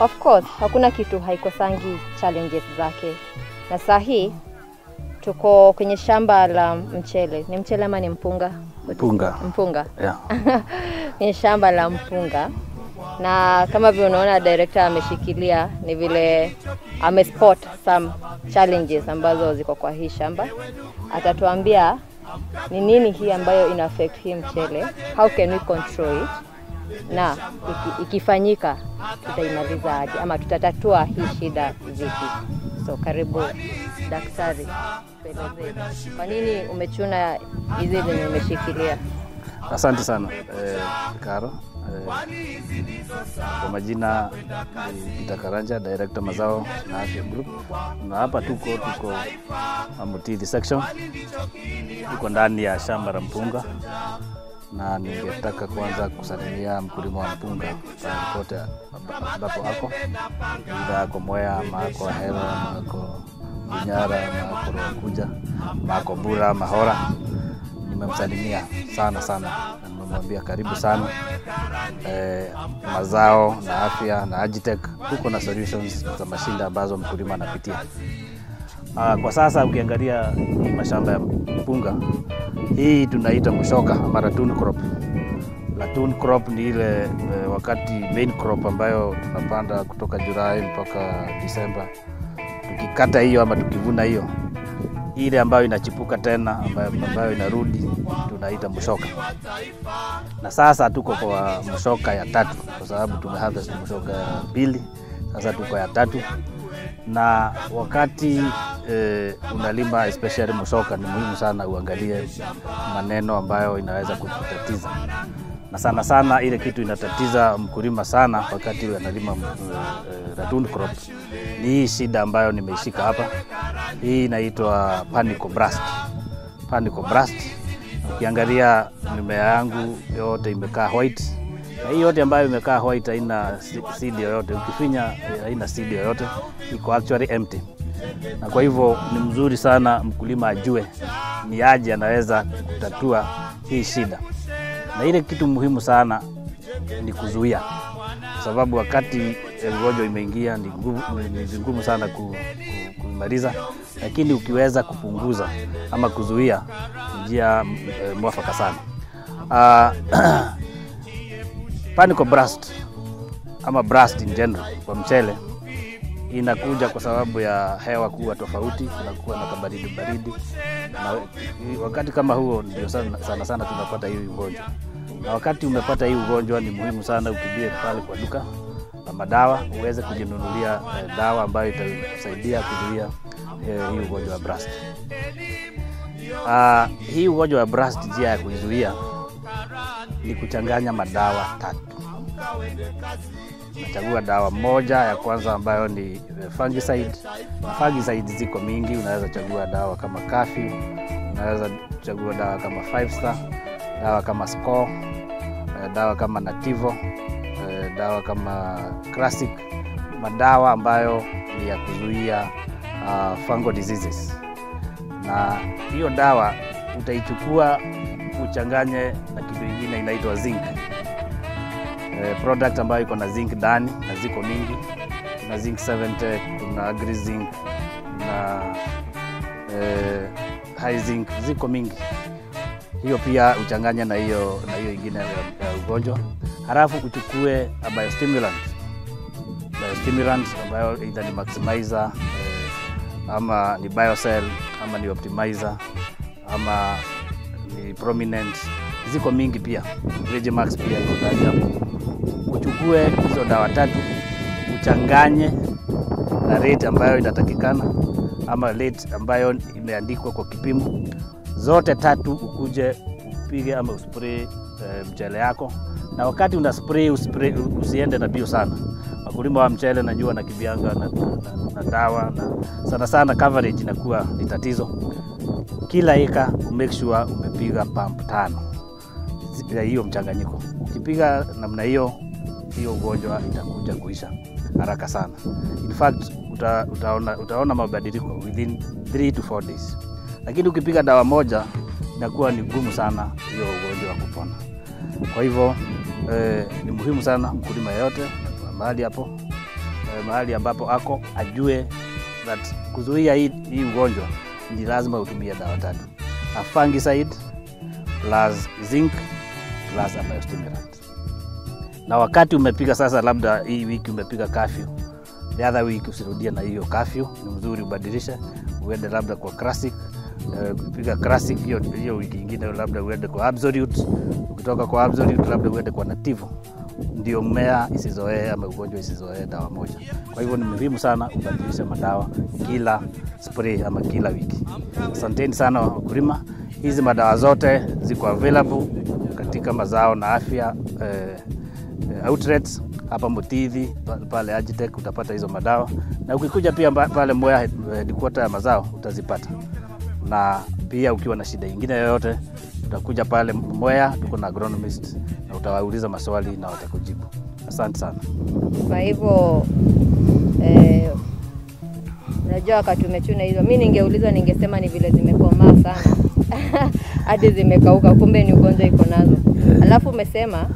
Of course, hakuna kitu haikosangi challenges zake. Na saa hii tuko kwenye shamba la mchele. Ni mchele ama ni mpunga? Mpunga. Mpunga. Yeah. Ni shamba la mpunga. Na kama vile unaona director ameshikilia, ni vile amespot some challenges ambazo ziko kwa hii shamba. Atatuambia ni nini hii ambayo ina affect hii mchele, how can we control it, na ikifanyika tutaimaliza aje ama tutatatua hii shida vipi. So karibu daktari, tueleze kwa nini umechuna hizi zenye umeshikilia. Asante sana Karo. Kwa majina ni Peter Karanja, Director Mazao na Afya Group. Na hapa tuko Mutithi section. Tuko ndani ya shamba la mpunga. Na ningetaka kwanza kusalimia mkulima wa mpunga popote ambapo ako. Ila ako Mwea, ako Hela, ako Bunyara, ako Rukuja, ako Bura, Mahora. Nimemsalimia sana sana na nimemwambia karibu sana. Mazao na Afya na Agitech tuko na solutions za mashinda ambazo mkulima anapitia. Kwa sasa ukiangalia hii mashamba ya mpunga, hii tunaita mshoka ama ratoon crop. Ratoon crop ni ile wakati main crop ambayo tunapanda kutoka Julai mpaka Disemba. Tukikata hiyo ama tukivuna hiyo, ile ambayo inachipuka tena ambayo inarudi tunaita mshoka. Na sasa tuko kwa mshoka ya tatu kwa sababu tumeharvest mshoka ya pili, sasa tuko ya tatu. Na wakati unalima especially mshoka, ni muhimu sana uangalie maneno ambayo inaweza kukutatiza. Na sana sana ile kitu inatatiza mkulima sana wakati analima ratoon crop ni hii shida ambayo nimeishika hapa. Hii inaitwa panicle blast. Panicle blast. Ukiangalia mimea yangu yote imekaa white. Na hii yote ambayo imekaa white haina seed yoyote. Ukifinya haina seed yoyote, iko actually empty. Na kwa hivyo ni mzuri sana mkulima ajue ni aje anaweza kutatua hii shida. Na ile kitu muhimu sana ni kuzuia, kwa sababu wakati ugonjwa imeingia ni ngumu sana kumaliza, lakini ukiweza kupunguza ama kuzuia njia mwafaka sana. Panicle blast ama blast in general kwa mchele inakuja kwa sababu ya hewa kuwa tofauti, kunakuwa na kabaridi baridi, na wakati kama huo ndio sana sana tunapata hii ugonjwa. Na wakati umepata hii ugonjwa ni muhimu sana ukimbie pale kwa duka la madawa uweze kujinunulia dawa ambayo itakusaidia kuzuia hii ugonjwa wa blast. Hii ugonjwa wa blast, njia ya kuizuia ni kuchanganya madawa tatu. Nachagua dawa moja ya kwanza ambayo ni fungicide. Na fungicide ziko mingi, unaweza chagua dawa kama Kafi, unaweza chagua dawa kama Five Star, dawa kama Score, dawa kama Nativo, dawa kama Classic, madawa ambayo ni ya kuzuia fungal diseases. Na hiyo dawa utaichukua uchanganye na kitu kingine inaitwa zinc. Product ambayo iko na zinc ndani, na ziko mingi. Kuna zinc 70, kuna agri zinc, na high zinc, ziko mingi. Hiyo pia uchanganye na hiyo ingine ya ugonjwa. Halafu uchukue biostimulant. Biostimulant ambayo either ni maximizer, ama ni biocell, ama ni optimizer, ama ni prominent. Ziko mingi pia. Regimax pia iko ndani hapo. Uchukue hizo dawa tatu uchanganye na rate ambayo inatakikana ama rate ambayo imeandikwa kwa kipimo. Zote tatu ukuje upige ama uspray mchele yako. Na wakati una spray, usiende na bio sana. Wakulima wa mchele najua na kibianga na dawa na sana sana coverage inakuwa ni tatizo. Kila eka make sure umepiga pump 5 ya hiyo mchanganyiko. Ukipiga namna hiyo, hiyo ugonjwa itakuja kuisha haraka sana. In fact, utaona mabadiliko within 3 to 4 days. Lakini ukipiga dawa moja inakuwa ni gumu sana hiyo ugonjwa kupona. Kwa hivyo ni muhimu sana mkulima yeyote mahali hapo mahali ambapo ako ajue that kuzuia hii ugonjwa ni lazima utumie dawa tatu: a fungicide plus zinc plus a biostimulant. Na wakati umepiga sasa, labda hii wiki umepiga curfew, the other week usirudie na hiyo curfew, ni mzuri ubadilishe uende labda kwa classic. Ukipiga classic hiyo wiki ingine labda uende kwa absolute, ukitoka kwa absolute labda uende kwa nativo, ndio mmea isizoee ama ugonjwa isizoee dawa moja. Kwa hivyo ni muhimu sana ubadilishe madawa kila spray ama kila wiki. Asanteni sana wakulima, hizi madawa zote ziko available katika Mazao na Afya outlets hapa Mutithi, pale Agitech utapata hizo madawa, na ukikuja pia pale Mwea headquarter ya mazao utazipata. Na pia ukiwa na shida ingine yoyote utakuja pale Mwea, tuko na agronomist na utawauliza maswali na watakujibu. Asante sana. Kwa hivyo unajua wakati umechuna hizo, mi ningeulizwa ningesema ni vile zimekomaa sana hadi zimekauka, kumbe ni ugonjwa iko nazo. Alafu umesema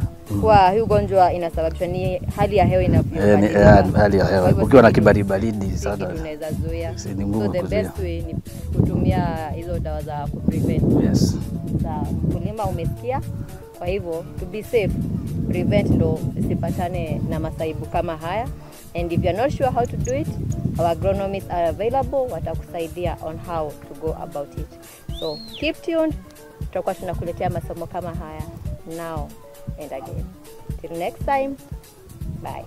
kuwa hii ugonjwa inasababishwa ni hali ya hewa inavyobadilika. Hali ya Kwa hewa hivyo ukiwa na si kibaridi baridi si sana kitu unaweza zuia. Si ni ngumu So the kuzuia. best way ni kutumia hizo dawa za kuprevent. Yes. Sawa, mkulima umesikia. Kwa hivyo to be safe, prevent ndo usipatane na masaibu kama haya. And if you're not sure how to do it, our agronomists are available, watakusaidia on how to go about it. So keep tuned, tutakuwa tunakuletea masomo kama haya now and again. Till next time, bye.